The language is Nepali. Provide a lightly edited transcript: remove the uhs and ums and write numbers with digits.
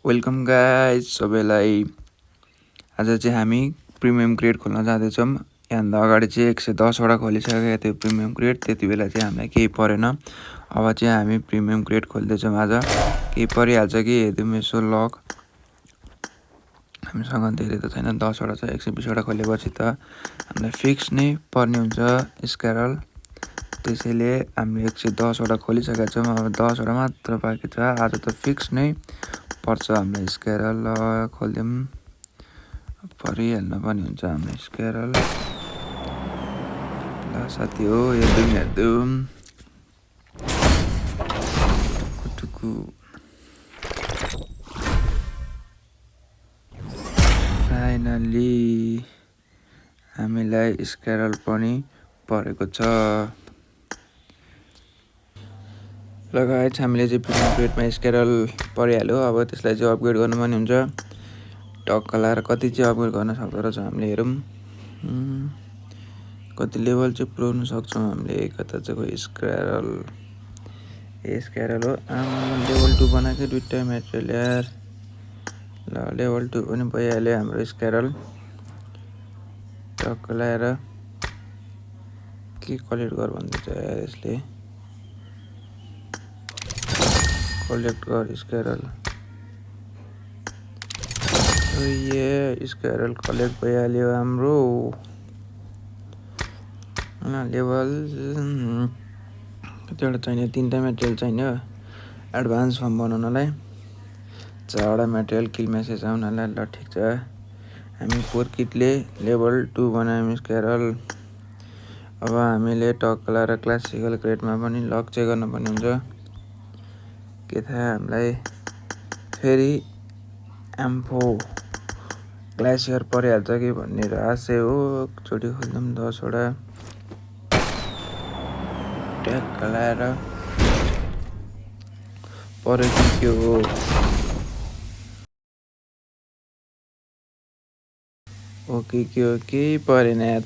वेलकम गाइज सबैलाई। आज चाहिँ हामी प्रिमियम क्रेड खोल्न जाँदैछौँ। यहाँभन्दा अगाडि चाहिँ 110वटा खोलिसकेको थियो प्रिमियम क्रेड। त्यति बेला चाहिँ हामीलाई केही परेन। अब चाहिँ हामी प्रिमियम क्रेड खोल्दैछौँ। आज केही परिहाल्छ कि हेर्दैछौँ यसो लक। हामीसँग धेरै त छैन, 10वटा छ। 120वटा खोलेपछि त हामीलाई फिक्स नै पर्ने हुन्छ स्क्यारल। त्यसैले हामीले 110वटा खोलिसकेका छौँ। अब 10वटा मात्र बाँकी छ। आज त फिक्स नै पर्छ हामीलाई स्क्यारल। खोलिदिउँ, परिहाल्न पनि हुन्छ हाम्रो स्क्यारल। ल साथी हो, हेर्दैछौँ कुटुकु। फाइनली हामीलाई स्क्यारल पनि परेको छ। ल गाइज, हामीले चाहिँ प्रिमियम क्रेडमा स्क्यारल परिहाल्यो। अब त्यसलाई चाहिँ अपग्रेड गर्नु पनि हुन्छ। टक्क लगाएर कति चाहिँ अपग्रेड गर्न सक्दो रहेछ हामीले हेरौँ। कति लेभल चाहिँ पुऱ्याउनु सक्छौँ हामीले। कता चाहिँ गयो स्क्यारल। स्क्यारल हो, लेभल 2 बनाएकै दुइटै मेटेरियल यार। ल लेभल 2 पनि भइहाल्यो हाम्रो स्क्यारल। टक्क लगाएर के कलेक्ट गर भन्दैछ यार यसले। कलेक्ट गर स्क्यारल। स्क्यारल कलेक्ट भइहाल्यो हाम्रो। लेभल कतिवटा चाहिने, 3टा मेटेरियल चाहिने एडभान्स फर्म बनाउनलाई। 4वटा मेटेरियल किल मेसेज आउनलाई। ल ठिक छ, हामी पोर्किटले लेभल 2 बनायौँ स्क्यारल। अब हामीले टक्क लगाएर क्लासिकल क्रेडमा पनि लक चेक गर्नुपर्ने हुन्छ। के थाहा हामीलाई फेरि एम्फो ग्लासियर परिहाल्छ कि भन्ने आशा हो। एकचोटि खोल्छौँ 10वटा ट्याक्क लगाएर। पऱ्यो कि के हो। ओके के हो, केही परेन यार।